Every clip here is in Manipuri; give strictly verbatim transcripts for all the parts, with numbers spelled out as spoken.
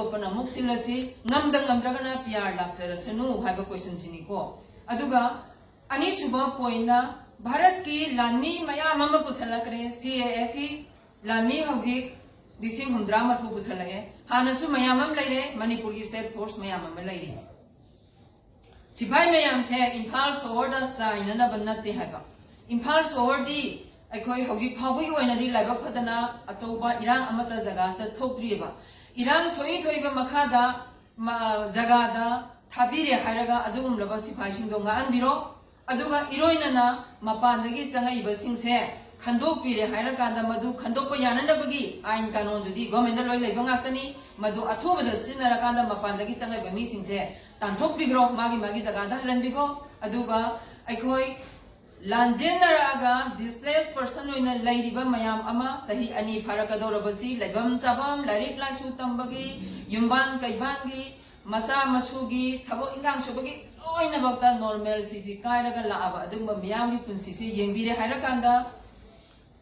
ꯑꯇꯣꯞꯄꯅ ꯑꯃꯨꯛ ꯁꯤꯜꯂꯁꯤ, ꯉꯝꯗ ꯉꯝꯗ꯭ꯔꯒꯅ ꯄꯤ ꯑꯥꯔ ꯂꯥꯛꯆꯔꯁꯅꯨ ꯍꯥꯏꯕ ꯀꯣꯏꯁꯟꯁꯤꯅꯤꯀꯣ꯫ ꯑꯗꯨꯒ ꯑꯅꯤꯁꯨꯕ ꯄꯣꯏꯟꯅ ꯚꯥꯔꯠꯀꯤ ꯂꯥꯟꯃꯤ ꯃꯌꯥꯝ ꯑꯃ ꯄꯨꯁꯜꯂꯛꯈ꯭ꯔꯦ, ꯁꯤ ꯑꯦ ꯑꯦꯐꯀꯤ ꯂꯥꯟꯃꯤ ꯍꯧꯖꯤꯛ ꯂꯤꯁꯤꯡ ꯍꯨꯝꯗ꯭ꯔꯥ ꯃꯔꯐꯨ ꯄꯨꯁꯜꯂꯛꯑꯦ꯫ ꯍꯥꯟꯅꯁꯨ ꯃꯌꯥꯝ ꯑꯃ ꯂꯩꯔꯦ, ꯃꯅꯤꯄꯨꯔꯒꯤ ꯁ꯭ꯇꯦꯠ ꯐꯣꯔꯁ ꯃꯌꯥꯝ ꯑꯃ ꯂꯩꯔꯤ꯫ ꯁꯤꯐꯥꯏ ꯃꯌꯥꯝꯁꯦ ꯏꯝꯐꯥꯜ ꯁꯣꯍꯣꯔꯗ ꯆꯥꯏꯅꯅꯕ ꯅꯠꯇꯦ ꯍꯥꯏꯕ꯫ ꯏꯝꯐꯥꯜ ꯁꯣꯍꯣꯔꯗꯤ ꯑꯩꯈꯣꯏ ꯍꯧꯖꯤꯛ ꯐꯥꯎꯕꯒꯤ ꯑꯣꯏꯅꯗꯤ ꯂꯥꯏꯕꯛ ꯐꯗꯅ ꯑꯆꯧꯕ ꯏꯔꯥꯡ ꯑꯃꯠꯇ ꯖꯒꯥꯁꯤꯗ ꯊꯣꯛꯇ꯭ꯔꯤꯑꯕ꯫ ꯏꯔꯥꯡ ꯊꯣꯛꯏ ꯊꯣꯛꯏꯕ ꯃꯈꯥꯗ ꯃ-, ꯖꯒꯥꯗ ꯊꯥꯕꯤꯔꯦ ꯍꯥꯏꯔꯒ ꯑꯗꯨꯒꯨꯝꯂꯕ ꯁꯤꯐꯥꯏꯁꯤꯡꯗꯣ ꯉꯥꯛꯍꯟꯕꯤꯔꯣ꯫ ꯑꯗꯨꯒ ꯏꯔꯣꯏꯅꯅ ꯃꯄꯥꯟꯗꯒꯤ ꯆꯪꯉꯛꯏꯕꯁꯤꯡꯁꯦ ꯈꯟꯗꯣꯛꯄꯤꯔꯦ ꯍꯥꯏꯔꯀꯥꯟꯗ ꯃꯗꯨ ꯈꯟꯗꯣꯛꯄ ꯌꯥꯅꯅꯕꯒꯤ ꯑꯥꯏꯟ ꯀꯥꯅꯣꯟꯗꯨꯗꯤ ꯒꯣꯔꯃꯦꯟꯗ ꯂꯣꯏ ꯂꯩꯕ ꯉꯥꯛꯇꯅꯤ꯫ ꯃꯗꯨ ꯑꯊꯨꯕꯗ ꯁꯤꯖꯤꯟꯅꯔꯀꯥꯟꯗ ꯃꯄꯥꯟꯗꯒꯤ ꯆꯪꯉꯛꯏꯕ ꯃꯤꯁꯤꯡꯁꯦ ꯇꯥꯟꯊꯣꯛꯄꯤꯈ꯭ꯔꯣ, ꯃꯥꯒꯤ ꯃꯥꯒꯤ ꯖꯒꯥꯗ ꯍꯜꯍꯟꯕꯤꯈꯣ꯫ ꯑꯗꯨꯒ ꯑꯩꯈꯣꯏ ꯂꯥꯟꯖꯦꯟꯅꯔꯛꯑꯒ ꯗꯤꯁꯄ꯭ꯂꯦꯁ ꯄꯔꯁꯟ ꯑꯣꯏꯅ ꯂꯩꯔꯤꯕ ꯃꯌꯥꯝ ꯑꯃ, ꯆꯍꯤ ꯑꯅꯤ ꯐꯥꯔꯛꯀꯗꯧꯔꯕꯁꯤ, ꯂꯩꯐꯝ ꯆꯥꯐꯝ, ꯂꯥꯏꯔꯤꯛ ꯂꯥꯏꯁꯨ ꯇꯝꯕꯒꯤ, ꯌꯨꯝꯕꯥꯟ ꯀꯩꯕꯥꯟꯒꯤ, ꯃꯆꯥ ꯃꯁꯨꯒꯤ, ꯊꯕꯛ ꯏꯟꯈꯥꯡ ꯁꯨꯕꯒꯤ ꯂꯣꯏꯅꯃꯛꯇ ꯅꯣꯔꯃꯦꯜꯁꯤꯁꯤ ꯀꯥꯏꯔꯒ ꯂꯥꯛꯑꯕ ꯑꯗꯨꯒꯨꯝꯕ ꯃꯤꯌꯥꯝꯒꯤ ꯄꯨꯟꯁꯤꯁꯤ ꯌꯦꯡꯕꯤꯔꯦ ꯍꯥꯏꯔꯀꯥꯟꯗ,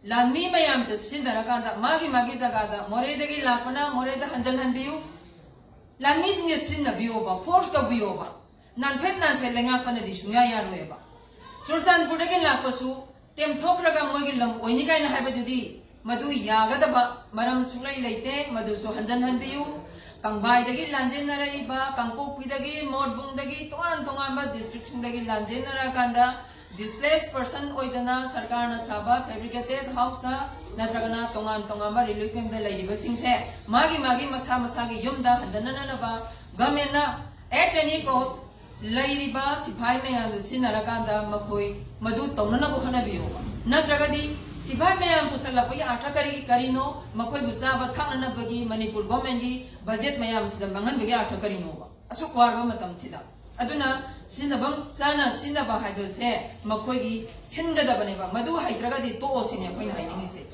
ꯂꯥꯟꯃꯤ ꯃꯌꯥꯝꯁꯦ ꯁꯤꯖꯤꯟꯅꯔꯀꯥꯟꯗ ꯃꯥꯒꯤ ꯃꯥꯒꯤ ꯖꯒꯥꯗ, ꯃꯣꯔꯦꯗꯒꯤ ꯂꯥꯛꯄꯅ ꯃꯣꯔꯦꯗ ꯍꯟꯖꯤꯜꯍꯟꯕꯤꯌꯨ꯫ ꯂꯥꯟꯃꯤꯁꯤꯡꯁꯦ ꯁꯤꯖꯤꯟꯅꯕꯤꯌꯣꯕ, ꯐꯣꯔꯁ ꯇꯧꯕꯤꯌꯣꯕ꯫ ꯅꯥꯟꯐꯦꯠ ꯅꯥꯟꯐꯦꯠ ꯂꯩꯉꯥꯛ ꯀꯟꯅꯗꯤ ꯁꯨꯡꯌꯥ ꯌꯥꯔꯣꯏꯕ꯫ ꯆꯨꯔꯆꯥꯟꯄꯨꯔꯗꯒꯤ ꯂꯥꯛꯄꯁꯨ ꯇꯦꯝꯊꯣꯛꯈ꯭ꯔꯒ ꯃꯣꯏꯒꯤ ꯂꯝ ꯑꯣꯏꯅꯤ ꯀꯥꯏꯅ ꯍꯥꯏꯕꯗꯨꯗꯤ ꯃꯗꯨ ꯌꯥꯒꯗꯕ ꯃꯔꯝ ꯁꯨꯡꯂꯩ ꯂꯩꯇꯦ꯫ ꯃꯗꯨꯁꯨ ꯍꯟꯖꯤꯟꯍꯟꯕꯤꯌꯨ꯫ ꯀꯪꯕꯥꯏꯗꯒꯤ ꯂꯥꯟꯖꯦꯟꯅꯔꯛꯏꯕ, ꯀꯥꯡꯄꯣꯛꯄꯤꯗꯒꯤ, ꯃꯣꯠꯕꯨꯡꯗꯒꯤ, ꯇꯣꯉꯥꯟ ꯇꯣꯉꯥꯟꯕ ꯗꯤꯁꯇ꯭ꯔꯤꯛꯁꯤꯡꯗꯒꯤ ꯂꯥꯟꯖꯦꯟꯅꯔꯛꯑꯀꯥꯟꯗ ꯗꯤꯁꯄ꯭ꯂꯦꯁ ꯄꯔꯁꯟ ꯑꯣꯏꯗꯅ ꯁꯔꯀꯥꯔꯅ ꯁꯥꯕ ꯐꯦꯕ꯭ꯔꯤꯀꯦꯇꯦꯠ ꯍꯥꯎꯁꯇ ꯅꯠꯇ꯭ꯔꯒꯅ ꯇꯣꯉꯥꯟ ꯇꯣꯉꯥꯟꯕ ꯔꯤꯂꯤꯐ ꯀꯦꯝꯞꯇ ꯂꯩꯔꯤꯕꯁꯤꯡꯁꯦ ꯃꯥꯒꯤ ꯃꯥꯒꯤ ꯃꯁꯥ ꯃꯁꯥꯒꯤ ꯌꯨꯝꯗ ꯍꯟꯖꯟꯅꯅꯕ ꯒꯚꯔꯟꯃꯦꯟꯠꯅ at any cost ꯂꯩꯔꯤꯕ ꯁꯤꯐꯥꯏ ꯃꯌꯥꯝꯁꯦ ꯁꯤꯖꯤꯟꯅꯔꯀꯥꯟꯗ ꯃꯈꯣꯏ ꯃꯗꯨ ꯇꯧꯅꯅꯕ ꯍꯣꯠꯅꯕꯤꯌꯣꯕ꯫ ꯅꯠꯇ꯭ꯔꯒꯗꯤ ꯁꯤꯐꯥꯏ ꯃꯌꯥꯝ ꯄꯨꯁꯜꯂꯛꯄꯒꯤ ꯑꯥꯔꯊ ꯀꯔꯤ, ꯀꯔꯤꯅꯣ? ꯃꯈꯣꯏꯕꯨ ꯆꯥꯕ ꯊꯛꯅꯅꯕꯒꯤ ꯃꯅꯤꯄꯨꯔ ꯒꯣꯔꯃꯦꯟꯒꯤ ꯕꯖꯦꯠ ꯃꯌꯥꯝꯁꯤꯗ ꯃꯥꯡꯍꯟꯕꯒꯤ ꯑꯥꯔꯊ ꯀꯔꯤꯅꯣꯕ? ꯑꯁꯨꯛ ꯋꯥꯔꯕ ꯃꯇꯝꯁꯤꯗ꯫ ꯑꯗꯨꯅ ꯁꯤꯖꯤꯟꯅꯐꯝ ꯆꯥꯅ ꯁꯤꯖꯤꯟꯅꯕ ꯍꯥꯏꯕꯁꯦ ꯃꯈꯣꯏꯒꯤ ꯁꯤꯟꯒꯗꯕꯅꯦꯕ꯫ ꯃꯗꯨ ꯍꯩꯇ꯭ꯔꯒꯗꯤ ꯇꯣꯛꯑꯣ ꯁꯤꯅꯤ ꯑꯩꯈꯣꯏꯅ ꯍꯥꯏꯅꯤꯡꯉꯤꯁꯦ꯫